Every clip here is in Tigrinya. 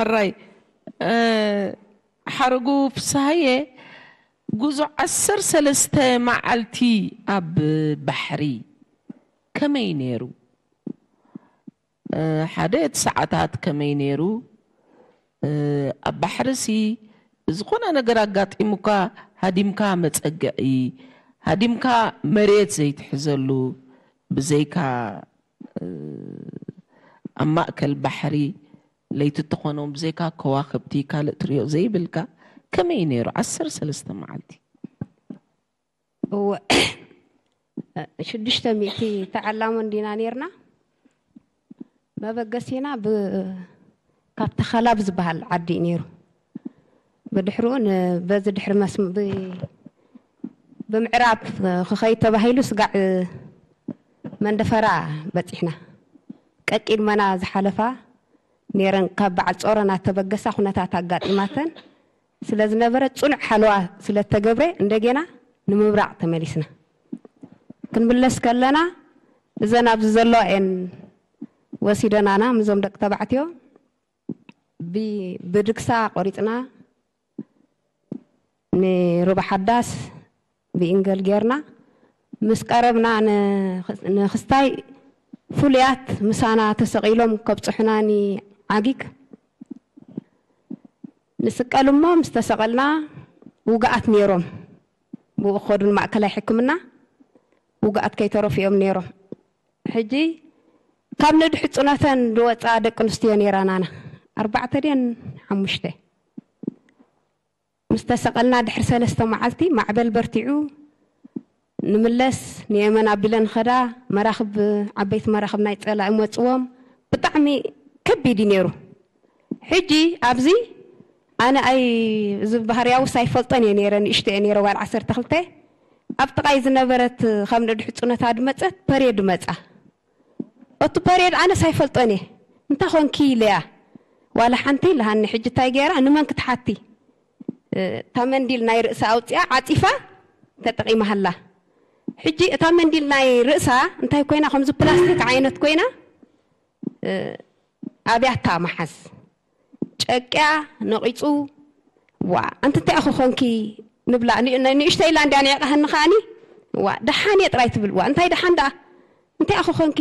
ሕራይ ሓረጉ ፍስሃየ፣ ጉዞ ዓሰርተ ሰለስተ መዓልቲ ኣብ ባሕሪ ከመይ ነይሩ? ሓደ እቲ ሰዓታት ከመይ ነይሩ? ኣብ ባሕርሲ ዝኾነ ነገር ኣጋጢሙካ ሃዲምካ መጸግዒ፣ ሃዲምካ መሬት ዘይትሕዘሉ፣ ብዘይካ ኣብ ማእከል ባሕሪ ለይቲ እትኾኖም ብዘይካ ከዋኽብቲ ካልእ ትሪኦ ዘይብልካ ከመይ ነይሩ? ዓሰርተ ሰለስተ መዓልቲ። እወ ሽዱሽተ ሚእቲ ተዓላሞ እንዲና ነርና። መበገሲና ብ ካብ ተኸላ ብዝበሃል ዓዲ እዩ ነይሩ። ብድሕሪኡ ን- በዚ ድሕሪ መስም ብ- ብምዕራብ ክኸይድ ተባሂሉ ስጋዕ መንደፈራ በፂሕና። ቀቂድመና ዝሓለፋ ነይረን ካብ በዓል ጾረ እናተበገሳ ኩነታት ኣጋጢማተን ስለ ዝነበረ ጽኑዕ ሓለዋ ስለ እተገብረ እንደገና ንምብራቕ ተመሊስና። ክንምለስ ከለና እዘን ኣብዚ ዘለዋ እየን ወሲደናና ምስዞም ደቂ ተባዕትዮ ብ- ብድግሳ ቆሪፅና ንሩባ ሓዳስ ብኢንገል ጌርና ምስ ቀረብና ንኽ- ንክስታይ ፍሉያት ምሳና ተሰቒሎም ከብፅሑና ንዓጊግ ንስቀል እሞ ምስ ተሰቐልና ውግኣት ነይሮም ብኡ ክኸዱ ንማእከላይ ሕክምና ውግኣት ከይተረፉ እዮም ነይሮም። ሕጂ ካብ ንድሕፁነተን ዝወፃ ደቂ ኣንስትዮ ነይራናና ኣርባዕተ ድየን ሓሙሽተ ምስ ተሰቐልና ድሕሪ ሰለስተ መዓልቲ ማዕበል በርቲዑ ንምለስ ንየመን ኣቢለን ኸዳ መራኽብ ዓበይቲ መራኽብ ናይ ፀላኢ መፅዎም ብጣዕሚ ከቢድ እዩ ነይሩ። ሕጂ ኣብዚ ኣነ ኣይ እዚ ባህርያውስ ኣይፈልጦን እየ ነይረ ንእሽቶ እየ ነይረ ጓል ዓሰርተ ክልተ ኣብ ጥቓይ ዝነበረት ካብ ንድሕፁነታ ድመፀት ፐሬድ መፃ እቱ ፐሬድ ኣነስ ኣይፈልጦን እየ እንታይ ኾንኪ ኢለያ ዋላ ሓንቲ ኢልሃኒ ሕጂ እንታይ ገይራ ንመን ክትሓቲ እታ መንዲል ናይ ርእሳ ኣውፂኣ ዓፂፋ ተጠቒማሃላ ሕጂ እታ መንዲል ናይ ርእሳ እንታይ ኮይና ከምዚ ፕላስቲክ ዓይነት ኮይና ኣብያታ መሓዝ ጨቅያ ነቒፁ ዋ ኣንቲ እንታይ ኢኺ ኾንኪ ንብላ ንእሽተይ ኢላ እንድያ ንዒቓ ሃኒ ከዓኒ ዋ ደሓን እየ ጥራይ ትብል ዋ እንታይ ደሓን ደኣ እንታይ ኢኺ ኾንኪ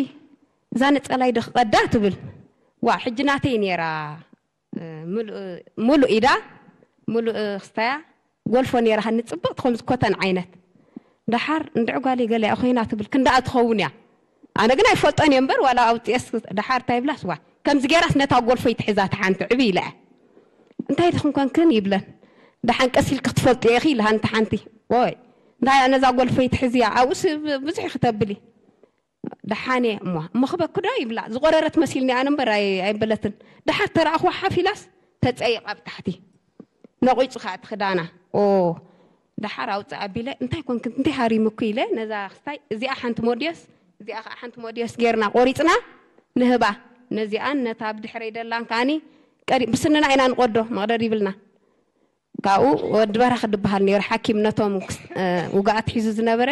እዛ ነፀላይ ዶ ክቐዳ ትብል ዋ ሕጂ ናተይ ነይራ ምሉእ ኢዳ ምሉእ ክስታያ ጎልፎ ነይራ ሃኒ ፅብቕቲ ከምዚ ኮተን ዓይነት ደሓር እንድዒ ጓለይ ገለ እያ ኮይና ትብል ክንዳኣ ትኸውን እያ ኣነ ግን ኣይፈልጦን እየ እምበር ዋላ ኣውፅኤስ ደሓር እንታይ ይብላስ ዋ ከምዚ ገይራስ ነታ ጎልፎ ይትሕዛ ተሓንቲ ዕብይ ኢላ እያ እንታይ ድኽን ኮንክን ይብለን ደሓን ቀስ ኢልኪ ክትፈልጥዮ ኢኺ ኢልሃኒ ተሓንቲ ወይ እንታይ እያ ነዛ ጎልፎ ይትሕዝያ ኣብኡስ ብዙሕ ኢኺ ተብሊ ደሓን እየ እሞ እሞ ክበኪ ዶ ይብላ ዝቆረረት መሲልኒ ኣነ እምበር ኣይ- ኣይበለትን ደሓር ተረኣኽዋ ሓፍ ኢላስ ተፀይቕ ኣብ ታሕቲ ነቒፁ ከዓ እቲ ክዳና ኦ ደሓር ኣውፅእ ኣቢለ እንታይ ኮንክ እንታይ ሃሪምኩ ኢለ ነዛ ክስታይ እዚኣ ሓንቲ ሞድዮስ እዚኣ ከዓ ሓንቲ ሞድዮስ ጌርና ቆሪፅና ንህባ ነዚኣን ነታ ብድሕረይ ደላን ከዓኒ ቀሪ- ብስንና ኢና ንቆዶ መቕደድ ይብልና ካብኡ ወዲ በራኺ ድበሃል ነይሩ ሓኪም ነቶም ውግኣት ሒዙ ዝነበረ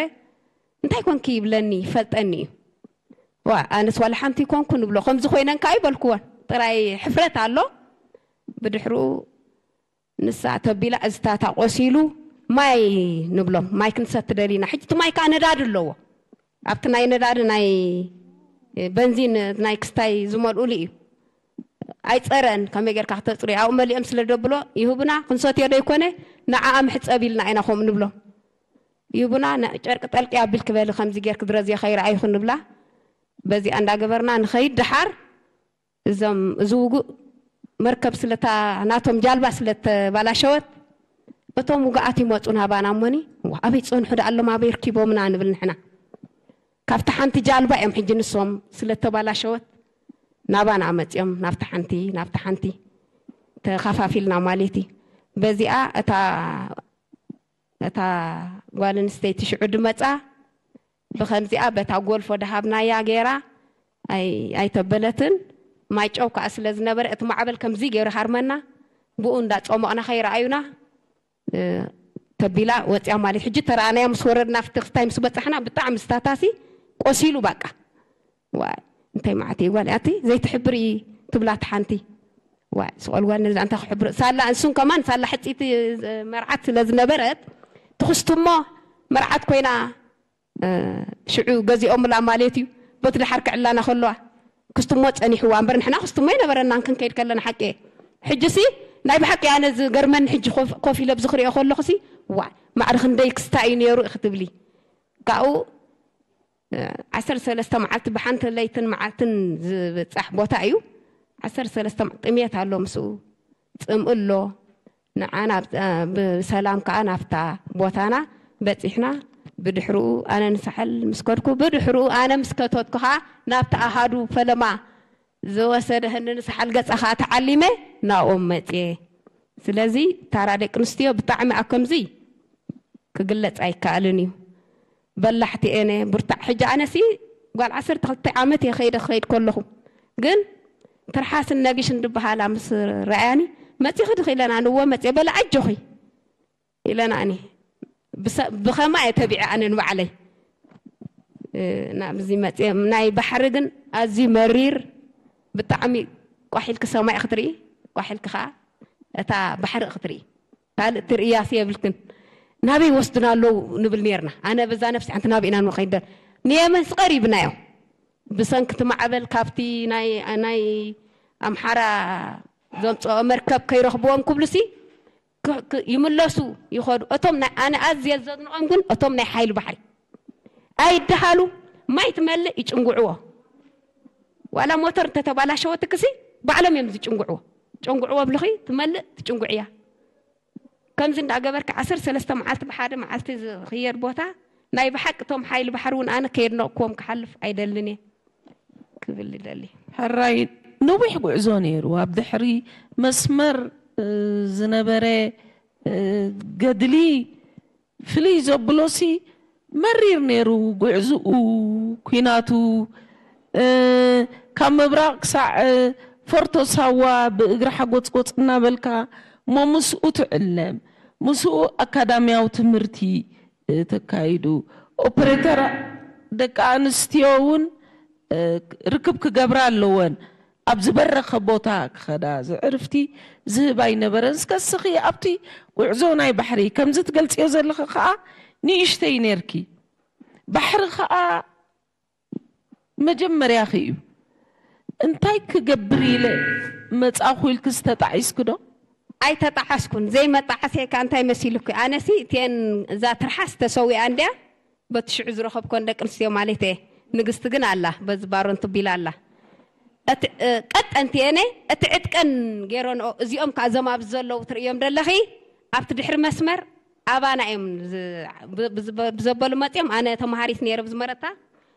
እንታይ ኮንኪ ይብለኒ ይፈልጠኒ እዩ ዋ ኣነስ ዋላ ሓንቲ ይኮንኩ ንብሎ ከምዚ ኮይነን ከዓ ይበልክወን ጥራይ ሕፍረት ኣሎ ብድሕርኡ ንሳ ተቢላ እዝታታ ቆሲሉ ማይ ንብሎም ማይ ክንሰቲ ደሊና ሕጂ እቲ ማይ ከዓ ነዳዲ ኣለዎ ኣብቲ ናይ ነዳዲ ናይ በንዚን ናይ ክስታይ ዝመልኡሉ እዩ ኣይፀረን ከመይ ጌርካ ክተፅርዮ ኣብኡ መሊኦም ስለ ደብሎ ይህቡና ክንሰትዮ ዶ ይኮነ ንዓኣ ምሕፀብ ኢልና ኢና ከምኡ ንብሎም ይህቡና ጨርቂ ጠልቂ ኣቢል ክበሊ ከምዚ ጌርክ ድረዝዮ ከይረኣይኹ ንብላ በዚኣ እንዳገበርና ንኸይድ ደሓር እዞም እዚ ውጉእ መርከብ ስለታ ናቶም ጃልባ ስለተባላሸወት እቶም ውጉኣት ይመፁ ናባና እሞኒ ኣበይ ፀንሑ ዳ ኣሎም ኣበይ ርኪቦምና ንብል ንሕና ካብቲ ሓንቲ ጃልባ እዮም ሕጂ ንሶም ስለተባላሸወት ናባና መፅኦም ናብቲ ሓንቲ ናብቲ ሓንቲ ተኸፋፊልና ማለት እዩ በዚኣ እታ እታ ጓል ኣንስተይቲ ሽዑ ድመፃ ብኸምዚኣ በታ ጎልፎ ድሃብናያ ገይራ ኣይተበለትን ማይ ጨው ከዓ ስለ ዝነበረ እቲ ማዕበል ከምዚ ገይሩ ሃርመና ብኡ እንዳፀሞቕና ከይረኣዩና ተቢላ ወፅያ ማለት ሕጂ ተረኣናያ ምስ ወረድና ፍትክስታይ ምስ በፃሕና ብጣዕሚ ስታታሲ ቆሲሉ ባቃ ዋይ እንታይ ማዓት እዩ ጓል ኣቲ ዘይትሕብር እዩ ትብላት ሓንቲ ዋይ፣ ስቆል ጓል ነዛ እንታይ ክሕብር፣ ሳላ እንሱን ከማን ሳላ ሕፂቲ መርዓት ስለ ዝነበረት፣ ትኽስቱሞ መርዓት ኮይና፣ እ፣ ሽዑ ገዚኦምላ ማለት እዩ። በቲ ደሓር ክዕላና ከለዋ ክስቱሞ ጸኒሕዋ እምበር፣ ንሕና ክስቱሞ ኣይነበረናን ክንከይድ ከለና፣ ሓቂ እየ። ሕጂሲ ናይ ብሓቂ ኣነ ዝገርመኒ፣ ሕጂ ኮፍ፣ ኮፍ ኢለ ኣብዚ ክሪኦ ከለኹሲ፣ ዋይ፣ ማዕረ ክንደይ ክስታ እዩ ነይሩ ክትብሊ። ካብኡ ዓሰርተ ሰለስተ መዓልቲ፣ ብሓንቲ ለይትን መዓልትን ዝብጻሕ ቦታ እዩ። ዓሰርተ ሰለስተ መ-፣ ጥሜት ኣሎ ምስኡ፣ ጽምእ ኣሎ። ንዓ ናብ፣ ብሰላም ከኣ ናብታ ቦታና በጺሕና። ብድሕርኡ ኣነ ንሳሕል ምስ ከድኩ፣ ብድሕርኡ ኣነ ምስ ከተትኩ ከኣ ናብታ ኣሃዱ ፈለማ ዝወሰደህኒ ንሳሕል ገጻ ከኣ ተዓሊመ ናብኦም መጽየ። ስለዚ ታራ ደቂ ኣንስትዮ ብጣዕሚ ኣብ ከምዚ ክግለጽ ኣይከኣልን እዩ። በላሕቲ እየን፣ ብርታዕ። ሕጂ ኣነሲ ጓል ዓሰርተ ክልተ ዓመት እየ ከይደ ክኸይድ ከለኹ። ግን ትርሓስን ነጊሽን ድበሃላ ምስ ረኣያኒ፣ "መጺኺ ድኺ?" ኢለና፣ "ንዎ መጽየ." "በላ ኣጆኺ" ኢለናኒ። ብሰ-፣ ብኸማ እየ ተቢዐ ኣነ ንባዕለይ። እ፣ ናብዚ መጽየ። ናይ ባሕሪ ግን ኣዝዩ መሪር፣ ብጣዕሚ ቋሕ ኢልኪ ሰማይ ክትርኢ፣ ቋሕ ኢልኪ ከኣ እታ ባሕሪ ክትርኢ። ካልእ ትርእያስ የብልክን። ናበይ ወስዱና ኣለዉ ንብል ኔርና። ኣነ በዛ ነፍሲ ሓንቲ ናበይ ኢና ንኸይድ? ንየመንስ ቀሪብናዮ። ብሰንኪ እቲ ማዕበል ካብቲ ናይ፣ ናይ ኣምሓራ ዘምጽኦ መርከብ ከይረኽብዎም ክብሉሲ ክ-፣ ክ-፣ ይምለሱ ይኸዱ። እቶም ናይ፣ ኣነ ኣዝየ ዘድንቖም ግን እቶም ናይ ሓይሊ ባሕሪ ኣይደሃሉ። ማይ ትመልእ ይጭንጉዕዎ። ዋላ ሞተር እንተተባላሸወትክሲ ባዕሎም እዮም ዝጭንጉዕዎ። ጭንጉዕዎ ብልኺ ትመልእ ትጭንጉዕያ። ከምዚ እንዳገበርካ ዓሰርተ ሰለስተ መዓልቲ ብሓደ መዓልቲ ዝኽየድ ቦታ ናይ ብሓቂ እቶም ሓይሊ ባሕሪ እውን ኣነ ከየድነቕክዎም ክሓልፍ ኣይደልን እየ ክብል ይደሊ። ሕራይ ነዊሕ ጉዕዞ ነይሩ። ኣብ ድሕሪ መስመር፣ እ፣ ዝነበረ፣ እ፣ ገድሊ ፍልይ ዘብሎሲ መሪር ነይሩ ጉዕዝኡ፣ ኲናቱ፣ እ፣ ካብ ምብራቕ ክሳዕ፣ እ፣ ፎርቶ ሳዋ ብእግሪ ሓጎጽጎጽ እናበልካ እሞ ምስኡ ትዕለም፣ ምስኡ ኣካዳሚያዊ ትምህርቲ፣ እ፣ ተካይዱ። ኦፕሬተር ደቂ ኣንስትዮ እውን፣ እ፣ ርክብ ክገብራ ኣለወን። ኣብ ዝበረኸ ቦታ ክኸዳ ዝዕርፍቲ ዝህብ ኣይነበረን። እስከ እስኺ ኣብቲ ጉዕዞ ናይ ባሕሪ ከምዚ ትገልጽዮ ዘለኺ ከኣ ንእሽተይ ነርኪ። ባሕሪ ከኣ መጀመርያኺ እዩ። እንታይ ክገብር ኢለ መጻእኹ ኢልኪ ዝተጣዒስኪ ዶ? ኣይተጣዓስኩን። ዘይመጣዓሰካ እንታይ መሲሉኪ? ኣነሲ እቲኤን እዛ ትርሓስ ተሰዊኣ እንድያ፣ በቲ ሽዑ ዝረኸብኮን ደቂ ኣንስትዮ ማለት እየ። ንግስቲ ግን ኣላ፣ በዚ ባሮን ትቢላ ኣላ። እቲ፣ እ፣ ቀጠንቲ እየን፣ እቲ ዕጥቀን ገይረንኦ፣ እዚኦም ከኣ እዞም ኣብዚ ዘለዉ ትርእዮም ደለኺ፣ ኣብቲ ድሕሪ መስመር ኣባና እዮም ዝ-፣ ብ-፣ ብዝ-፣ ብዘበሉ መጽዮም፣ ኣነ ተመሃሪት ነይረ ብዝመረታ፣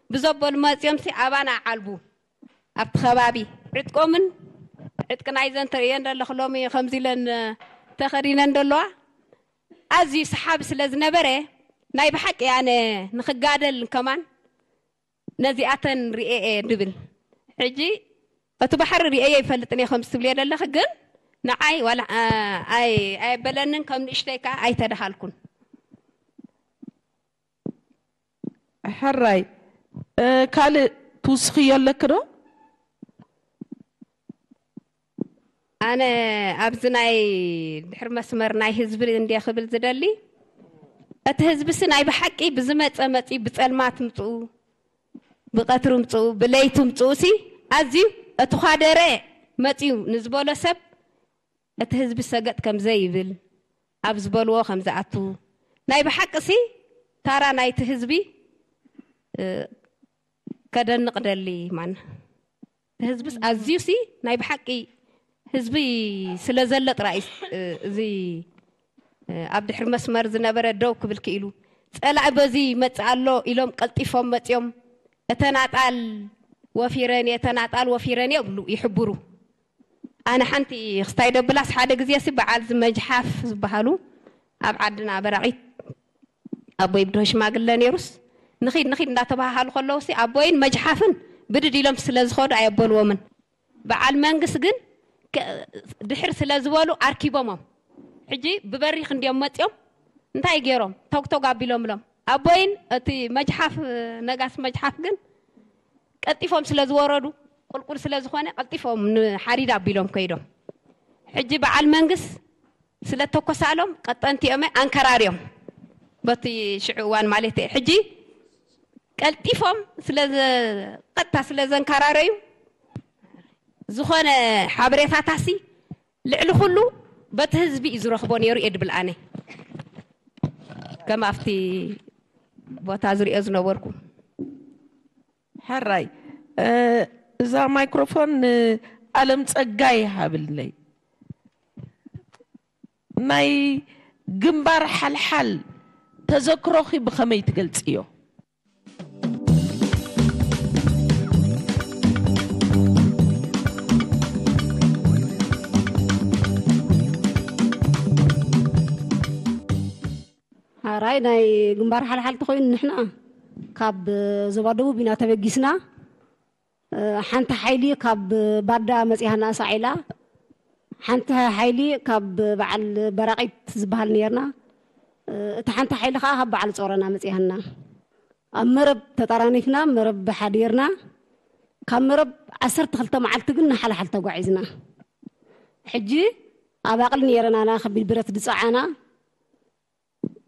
ብዘበሉ መጽዮምሲ ኣባና ዓልቡ። ኣብቲ ከባቢ ዕጥቆምን ዕጥቂ ናይዘን ትርእየን ደለኺ፣ ሎሚ ከምዚ ኢለን ተኸዲነን ደለዋ፣ ኣዝዩ ሰሓቢ ስለ ዝነበረ፣ ናይ ብሓቂ ኣነ ንኽጋደል ከማን ነዚኣተን ርእየ እየ ድብል። ሕጂ እቲ ባሕሪ ርእየ ይፈልጥን እየ ከምዚ ትብልዮ ደለኺ፣ ግን ንዓይ ዋላ፣ ኣ-፣ ኣይ-፣ ኣየበለንን፣ ከም ንእሽተይ ከኣ ኣይተደሃልኩን። ሕራይ፣ እ፣ ካልእ ትውስኽዮ ኣለኪ ዶ? ኣነ ኣብዚ ናይ ድሕሪ መስመር ናይ ህዝቢ እንድየ ክብል ዝደሊ፣ እቲ ህዝብሲ ናይ ብሓቂ ብዝመጸ መጺኡ፣ ብጸልማት ምጽኡ፣ ብቐትሪ ምጽኡ፣ ብለይቲ ምጽኡሲ፣ ኣዝዩ እቲ ኳደረ መጺኡ ንዝበሎ ሰብ እቲ ህዝቢ ሰገጥ ከም ዘይብል፣ ኣብ ዝበልዎ ከም ዝኣቱ፣ ናይ ብሓቅሲ ታራ ናይቲ ህዝቢ፣ እ፣ ከደንቕ ደሊ። ማን ህዝብስ ኣዝዩሲ ናይ ብሓቂ ህዝቢ ስለ ዘሎ ጥራይ፣ እ፣ እዚ፣ እ፣ ኣብ ድሕሪ መስመር ዝነበረ ደው ክብል ክኢሉ። ጸላኢ በዚ ይመጽእ ኣሎ ኢሎም ቀልጢፎም መጽዮም፣ "እተን ኣጣል ወፊረን እየ፣ እተን ኣጣል ወፊረን እየ" ይብሉ፣ ይሕብሩ። ኣነ ሓንቲ ክስታይ ደብላስ፣ ሓደ ግዜሲ በዓል እዚ መጅሓፍ ዝበሃሉ ኣብ ዓድና በራቒት ኣቦይ ብድሆ ሽማግለ ነይሩስ፣ "ንኺድ፣ ንኺድ" እንዳተባሃሃሉ ከለውሲ ኣቦይን መጅሓፍን ብድድ ኢሎም ስለ ዝኸዱ ኣየበልዎምን። በዓል መንግስ ግን ከ-፣ ድሕር ስለ ዝበሉ ኣርኪቦሞም። ሕጂ ብበሪኽ እንድዮም መጽዮም፣ እንታይ ገይሮም? ቶግቶግ ኣቢሎምሎም። ኣቦይን እቲ መጅሓፍ፣ ነጋስ መጅሓፍ ግን ቀልጢፎም ስለ ዝወረዱ፣ ቁልቁል ስለ ዝኾነ፣ ቀልጢፎም ንሓዲድ ኣቢሎም ከይዶም። ሕጂ በዓል መንግስ ስለ ተኮሳሎም ቀጠንቲ እዮም ኣንከራርዮም፣ በቲ ሽዑ እዋን ማለት እየ። ሕጂ ቀልጢፎም ስለ ቀጥታ ስለ ዘንከራረዩ ዝኾነ ሓበሬታታሲ ልዕሊ ኩሉ በቲ ህዝቢ እዩ ዝረኽቦ ነይሩ እየ ድብል ኣነ፣ ከም ኣብቲ ቦታ ዝሪኦ ዝነበርኩ። ሕራይ፣ እዛ ማይክሮፎን ንኣለም ጸጋይ ሃብልለይ። ናይ ግንባር ሓልሓል ተዘክሮኺ ብኸመይ ትገልጽዮ? ሓራይ ናይ ግንባር ሓልሓል ተኮይኑ ንሕና ካብ ዞባ ደቡብ ኢና ተበጊስና። ሓንቲ ሓይሊ ካብ ባዳ መፂሃና ሳዒላ፣ ሓንቲ ሓይሊ ካብ በዓል በራቂት ዝበሃል ነርና። እቲ ሓንቲ ሓይሊ ከዓ ካብ በዓል ጾረና መፂሃና። ኣብ መረብ ተጠራኒፍና፣ መረብ ሓዲርና። ካብ መረብ ዓሰርተ ክልተ መዓልቲ ግን ንሓልሓል ተጓዒዝና። ሕጂ ኣብ ኣቕሊ ነይረናና ከቢድ ብረት ድፀዓና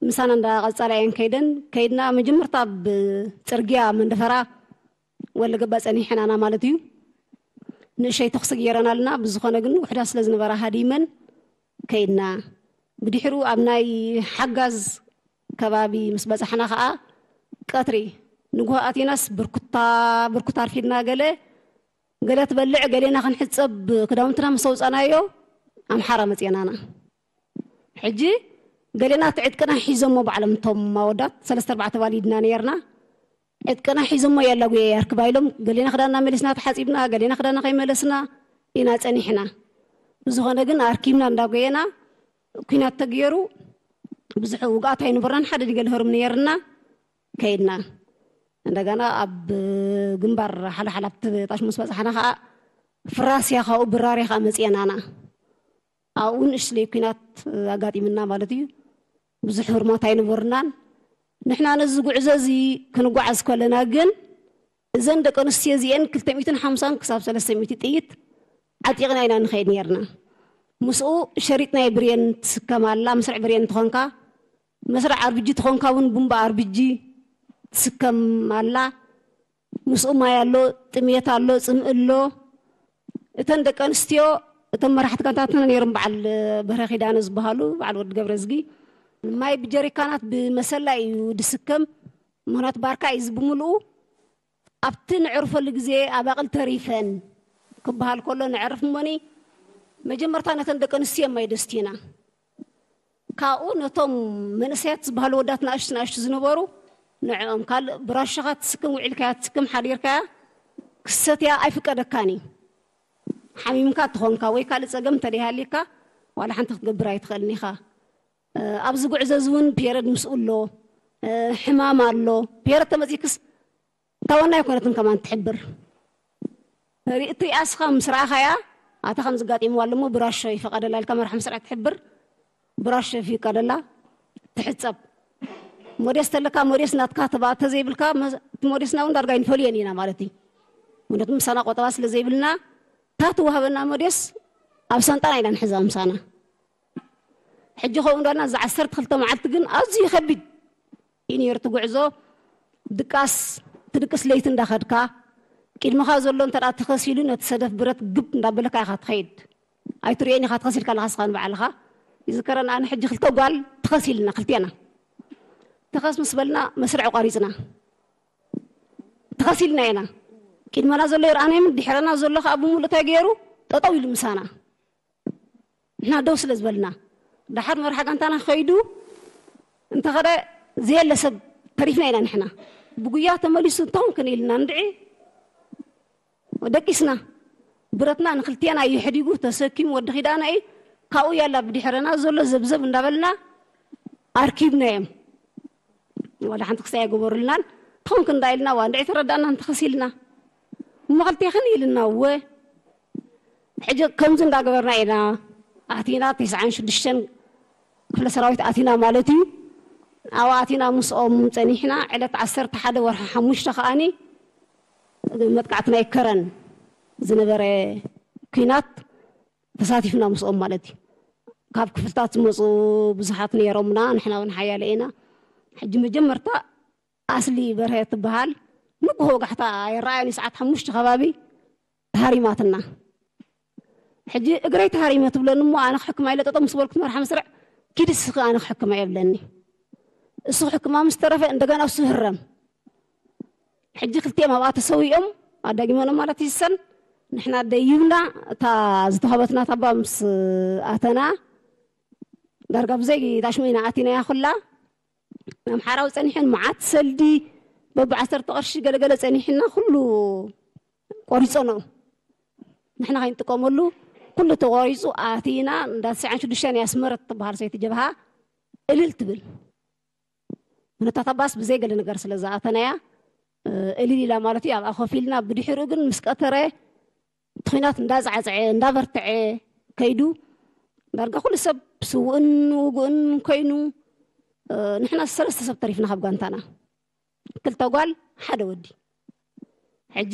ምሳና እንዳቐጸላ እየን ከይደን። ከይድና መጀመርታ ኣብ ጽርግያ መንደፈራ ወለገባ ጸኒሐናና ማለት እዩ። ንእሸይ ተኹሲ ገይረናልና። ብዝኾነ ግን ውሕዳት ስለ ዝነበራ ሃዲመን ከይድና። ብድሕሩ ኣብ ናይ ሓጋዝ ከባቢ ምስ በጻሕና ኸኣ ቀትሪ ንግሆ ኣቲናስ ብርኩታ ብርኩታ ኣርፊድና። ገለ ገለ ትበልዕ ገሌና ክንሕጸብ ክዳውንትና ምስ ኣውጻናዮ ኣምሓራ መጽኤናና። ሕጂ ገሌና እቲ ዕጥቅና ሒዞሞ ባዕሎም እቶም ኣወዳት ሰለስተ ኣርባዕተ ባል ኢድና ነርና። ዕጥቅና ሒዞሞ የላ ጉየ ያርክባ ኢሎም ገሌና ክዳና መሊስና ተሓጺብና፣ ገሌና ክዳና ከይመለስና ኢና ጸኒሕና። ብዝኾነ ግን ኣርኪብና እንዳጎየና ኩናት ተገይሩ ብዙሕ ውግኣት ኣይነበርናን። ሓደ ዲገል ህርም ነርና ከይድና። እንደገና ኣብ ግንባር ሓላሓላ ኣብቲ ታሽ ምስ በጻሕና ከዓ ፍራስያ ካብኡ ብራርያ ከዓ መፅኤናና። ኣብኡ ንእሽለይ ኩናት ኣጋጢምና ማለት እዩ። ብዙሕ ህርማት ኣይነበርናን። ንሕና ነዚ ጉዕዞ እዚ ክንጓዓዝ ከለና ግን እዘን ደቂ ኣንስትዮ እዚኤን ክልተ ሚእትን ሓምሳን ክሳብ ሰለስተ ሚእቲ ጥይት ዓጢቕና ኢና ንኸይድ ነርና። ምስኡ ሸሪጥ ናይ ብሬን ትስከም ኣላ። መስርዕ ብሬን ትኾንካ፣ መስርዕ ኣርብጂ ትኾንካ እውን ቡምባ ኣርብጂ ትስከም ኣላ። ምስኡ ማይ ኣሎ፣ ጥሜት ኣሎ፣ ጽምእ ኣሎ። እተን ደቂ ኣንስትዮ እቶም መራሕቲ ጋንታትና ነይሮም፣ በዓል በርሀ ኪዳነ ዝበሃሉ፣ በዓል ወዲ ገብረዝጊ ማይ ብጀሪካናት ብመሰላ እዩ ድስከም። ምኽንያቱ ባርካ እዩ እዚ ብምልኡ። ኣብቲ ንዕርፈሉ ግዜ ኣባቕል ተሪፈን ክበሃል ከሎ ንዕርፍ እሞኒ መጀመርታ ነተን ደቂ ኣንስትዮ ማይ ደስቲና። ካብኡ ነቶም መንእሰያት ዝበሃሉ ወዳት ንኣሽቱ ንኣሽቱ ዝነበሩ ንዕኦም ካልእ ብራሾኻ ትስክም ውዒልካያ ትስክም ሓዲርካያ ክሰትያ ኣይፍቀደካን እዩ። ሓሚምካ ትኾንካ ወይ ካልእ ጸገም እንተደይሃልየካ ዋላ ሓንቲ ክትገብር ኣይትኽእልን ኢኻ። ኣብዚ ጉዕዞ እዚ እውን ፔረድ ምስኡ ኣሎ፣ ሕማም ኣሎ። ፔረድ ተመፂክስ ታወና ኣይኮነትን ከማን ትሕብር። ርእቲ ኣስኻ ምስ ረኣኻያ ኣታ ከም ዝጋጢምዋ ኣለሞ ብራሾ ይፈቀደላ ኢልካ መርሓ ምስራሕ ትሕብር። ብራሾ ይፍቀደላ ትሕፀብ። ሞዴስ ተለካ ሞዴስ ናትካ ተባ ተዘይብልካ እቲ ሞዴስና እውን ዳርጋ ይንፈልየን ኢና ማለት እዩ። ምክንያቱ ምሳና ቆጠባ ስለ ዘይብልና እታ ትዋሃበና ሞዴስ ኣብ ሳንጣና ኢና ንሕዛ ምሳና። ሕጂ ከምኡ እንዳልና እዛ ዓሰርተ ክልተ መዓልቲ ግን ኣዝዩ ከቢድ እዩ ነይሩ እቲ ጉዕዞ። ድቃስ ትድቅስ ለይቲ እንዳኸድካ ቅድመኻ ዘሎ እንተ ተኸሲሉ ነቲ ሰደፍ ብረት ግብ እንዳበለካ ኢኻ ትኸይድ። ኣይትርእዮን ኢኻ ትኸሲልካ ኣለኻ ስኻ ንባዕልኻ። ይዝከረና ኣነ ሕጂ ክልተ ጓል ተኸሲልና ክልቴና። ተኸስ ምስ በልና መስርዕ ቋሪፅና ተኸሲልና ኢና። ቅድመና ዘሎ ይረኣና የምን ድሕረና ዘሎ ከዓ ብምሉእ እንታይ ገይሩ ጠጠው ኢሉ ምሳና። ንሕና ደው ስለ ዝበልና ደሓር መርሓ ጋንታና ከይዱ እንተኸደ ዘየለ ሰብ ተሪፍና ኢና ንሕና። ብጉያ ተመሊሱ እንተኾን ክን ኢልና እንድዒ ደቂስና። ብረትና ንክልቴና እዩ ሕዲጉ ተሰኪሙ ወዲ ኪዳነ እዩ። ካብኡ ያላ ብድሕረና ዘሎ ዘብዘብ እንዳበልና ኣርኪብናዮም። ዋላ ሓንቲ ክሳይ ኣይገበሩልናን። ትኾን ክንዳ ኢልና ዋ እንድዒ ተረዳእና እንተኸሲልና እሞ ክልቴኽን ኢልና እወ። ሕጂ ከምዚ እንዳገበርና ኢና ኣቲና። ተስዓን ሽዱሽተን ክፍለ ሰራዊት ኣቲና ማለት እዩ። ኣብ ኣቲና ምስኦም ጸኒሕና ዕለት ዓሰርተ ሓደ ወርሒ ሓሙሽተ ከኣኒ መጥቃዕቲ ናይ ከረን ዝነበረ ኲናት ተሳቲፍና ምስኦም ማለት እዩ። ካብ ክፍልታት ዝመፁ ብዙሓት ነይሮምና፣ ንሕና እውን ሓያለ ኢና። ሕጂ መጀመርታ ኣስሊ በርሀ ትበሃል ንግሆ ጋሕታ ኣይረኣየን፣ ሰዓት ሓሙሽተ ከባቢ ተሃሪማትና። ሕጂ እግረይ ተሃሪመ ትብለኒ እሞ ኣነ ክሕክማ ኢለ ጠጠው ምስ በልኩ መርሓ መስርዕ ኪዲ እስኺ ኣነ ክሕክማ እየ ብለኒ። እሱ ክሕክማ ምስ ተረፈ እንደገና እሱ ህረም። ሕጂ ክልቲኦም ኣብኣ ተሰዊኦም ኣዳጊመኖም ማለት ይሰን ንሕና ደይብና እታ ዝተዋህበትና ታባ ምስ ኣተና ዳርጋ ብዘይ ታሽሙ ኢና ኣቲናያ ኩላ። ኣምሓራዊ ጸኒሐን መዓት ሰልዲ በብዓሰርተ ቅርሺ ገለገለ ጸኒሕና ኩሉ ቆሪጾ ነው ንሕና ከይንጥቀመሉ ኩሉ ተቆሪጹ ኣቲና እንዳ ትስዓን ሽዱሽተን ያስመረት ትበሃል ሰይቲ ጀብሃ እልል ትብል። ምነታት ኣባስ ብዘይ ገለ ነገር ስለ ዝኣተናያ እልል ኢላ ማለት እዩ ኣብኣ ኮፍ ኢልና። ብድሕሪኡ ግን ምስ ቀተረ እቲ ኲናት እንዳጻዕጸዐ እንዳበርትዐ ከይዱ ዳርጋ ኩሉ ሰብ ስውእን ውጉእን ኮይኑ ንሕና ሰለስተ ሰብ ተሪፍና ካብ ጋንታና ክልተ ጓል ሓደ ወዲ። ሕጂ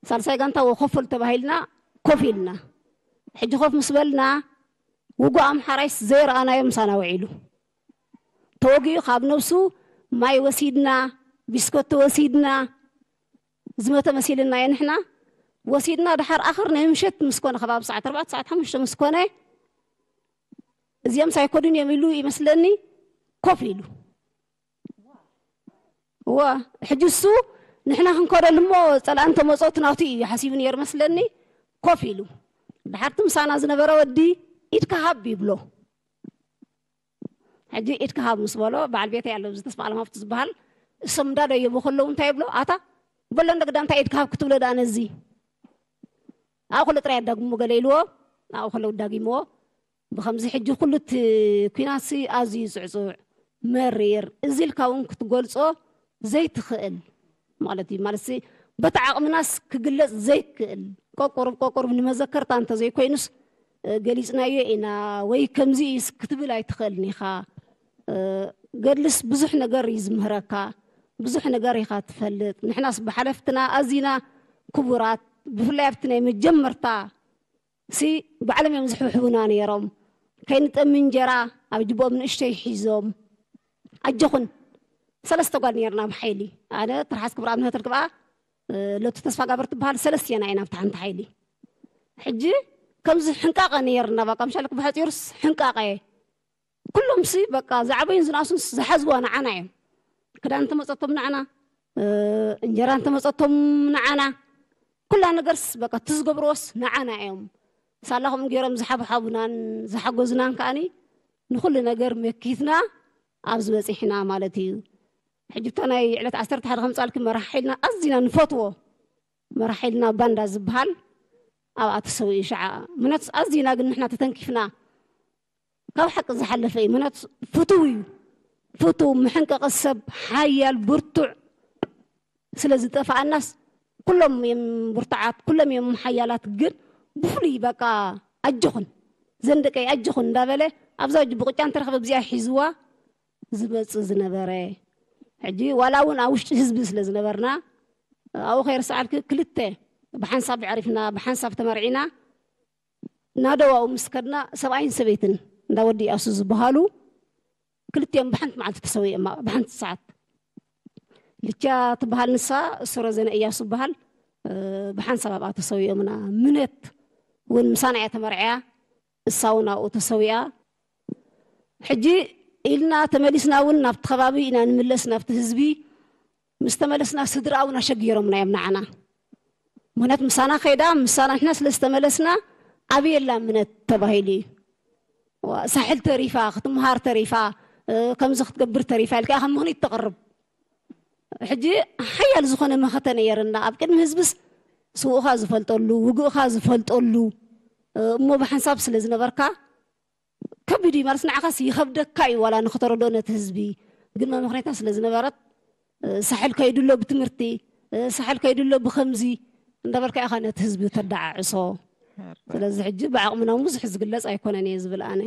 ሳልሳይ ጋንታ ወኮፈል ተባሂልና ኮፍ ኢልና። ሕጂ ኮፍ ምስ በልና ውጉእ ኣምሓራይስ ዘይረኣናዮ ምሳና ውዒሉ ተወጊኡ ካብ ነብሱ ማይ ወሲድና፣ ቢስኮቲ ወሲድና፣ ዝመተ መሲልና እየ ንሕና ወሲድና። ድሓር ኣኽር ናይ ምሸት ምስ ኮነ ከባቢ ሰዓት ኣርባዕተ ሰዓት ሓሙሽተ ምስ ኮነ እዚኦም ሳይኮዱን እዮም ኢሉ ይመስለኒ ኮፍ ኢሉ። እዋ ሕጂ እሱ ንሕና ክንከደሉ እሞ ጸላእን ተመጾት ናቱ እዩ ሓሲቡ ነይሩ መስለኒ። ኮፍ ኢሉ ድሓርቲ ምሳና ዝነበረ ወዲ ኢድካ ሃብ ይብሎ። ሕጂ ኢድካ ሃብ ምስ በሎ በዓል ቤተይ ኣሎ እዚ ተስፋ ኣለማፍቱ ዝበሃል እሶም እንዳደየቡ ከለዉ እንታይ ይብሎ ኣታ በሎ እንደ ግዳ እንታይ ኢድካ ሃብ ክትብሎ ዳ ነዚ ኣብኡ ከሎ ጥራይ ኣዳግሞ ገለ ኢልዎ። ኣብኡ ከሎ ዳጊምዎ። ብኸምዚ ሕጂ ኩሉ እቲ ኲናትሲ ኣዝዩ ጽዕጹዕ መሪር እዚ ኢልካ እውን ክትገልጾ ዘይትኽእል ማለት እዩ። ማለት በቲ ዓቕምናስ ክግለጽ ዘይክእል ቆቁሩብ ቆቁሩብ ንመዘከርታ እንተዘይኮይኑስ ገሊጽናዮ ኢና ወይ ከምዚ እዩስ ክትብል ኣይትኽእልን ኢኻ። ገድልስ ብዙሕ ነገር እዩ ዝምህረካ፣ ብዙሕ ነገር ኢኻ ትፈልጥ። ንሕናስ ብሓለፍትና ኣዚና ክቡራት፣ ብፍላይ ኣብቲ ናይ መጀመርታ ሲ ባዕሎም እዮም ዝሕብሕቡና ነይሮም። ከይንጠሚ እንጀራ ኣብ ጅቦኦም ንእሽተይ ሒዞም ኣጆኹን ሰለስተ ጓል ነርና ብሓይሊ ኣነ ትርሓስ ክብራ ምህተል ክብኣ ለቱ ተስፋ ጋበር ትበሃል ሰለስቲና ኢና ኣብቲ ሓንቲ ሓይሊ። ሕጂ ከምዚ ሕንቃቐ ነርና በቃ ምሻልክ ብሓፂሩስ ሕንቃቐ ኩሎም ሲ በቃ ዝዓበዩን ዝነኣሱን ዝሓዝዋ ንዓና እዮም። ክዳን እንተመፀቶም ንዓና፣ እንጀራ እንተመፀቶም ንዓና፣ ኩላ ነገርስ በቃ እቲ ዝገብርዎስ ንዓና እዮም። ሳላኹም ገይሮም ዝሓብሓቡናን ዝሓገዙናን ከዓኒ ንኩሉ ነገር መኪትና ኣብዚ በፂሕና ማለት እዩ። ሕጂ እታ ናይ ዕለት ዓሰርተ ሓደ ከምፃልኪ መራሒ ሓይልና ኣዚና ንፈትዎ መራሒ ሓይልና ባንዳ ዝበሃል ኣብኣ ተሰዊኡ ሸዓ ምነት ኣዚና ግን ንሕና ተተንኪፍና ካብ ሓቂ ዝሓለፈ እዩ። ምክንያቱ ፍቱው እዩ። ፍቱው መሐንቀቂ ሰብ ሓያል ብርቱዕ ስለ ዝጠፋኣናስ ኩሎም እዮም ብርቱዓት፣ ኩሎም እዮም ሓያላት። ግን ብፍሉይ በቃ ኣጆኹን ዘንደቀይ ኣጆኹን እንዳበለ ኣብዛ እጅ ብቁጫ እንተረኸበ ብዚኣ ሒዝዋ ዝመጽእ ዝነበረ ሕጂ ዋላ እውን ኣብ ውሽጢ ህዝቢ ስለ ዝነበርና ኣብኡ ከይርስዓልክ ክልተ ብሓንሳብ ዕሪፍና ብሓንሳብ ተመርዒና ናደዋኡ ምስ ከድና ሰብኣይን ሰበይትን እንዳ ወዲ እያሱ ዝበሃሉ ክልቲኦም ብሓንቲ መዓልቲ ተሰዊኦም ብሓንቲ ሰዓት ልቻ ትበሃል ንሳ እሱ ረዘነ እያሱ ዝበሃል ብሓንሳብ ኣብኣ ተሰዊኦምና ምነት እውን ምሳና እያ ተመርዕያ እሳ እውን ኣብኡ ተሰዊኣ ሕጂ ኢልና ተመሊስና እውን ናብቲ ከባቢ ኢና ንምለስ ናብቲ ህዝቢ ምስ ተመለስና ስድራ እውን ኣሸጊሮምና እዮም ንዓና ምክንያት ምሳና ከይዳ ምሳና ንሕና ስለ ዝተመለስና ኣብየላ ምነት ተባሂሉ እዩ ሳሕል ተሪፋ ክትምሃር ተሪፋ ከምዚ ክትገብር ተሪፋ ኢልካ ከም ምክንያት ተቕርብ ሕጂ ሓያል ዝኾነ መኸተ ነየርና ኣብ ቅድሚ ህዝብስ ስውእኻ ዝፈልጠሉ ውግእኻ ዝፈልጠሉ እሞ ብሓንሳብ ስለ ዝነበርካ ከቢድ እዩ ማለት ንዓኻስ ይኸብደካ እዩ ዋላ ንኽተረድኦ ነቲ ህዝቢ ግን መምኽሬታ ስለ ዝነበረት ሳሕል ከይዱ ኣሎ ብትምህርቲ ሳሕል ከይዱ ኣሎ ብኸምዚ እንዳበልካ ኢኻ ነቲ ህዝቢ ተደዓዕሶ ስለዚ ሕጂ ብዓቕምና እውን ብዙሕ ዝግለፅ ኣይኮነን እየ ዝብል ኣነ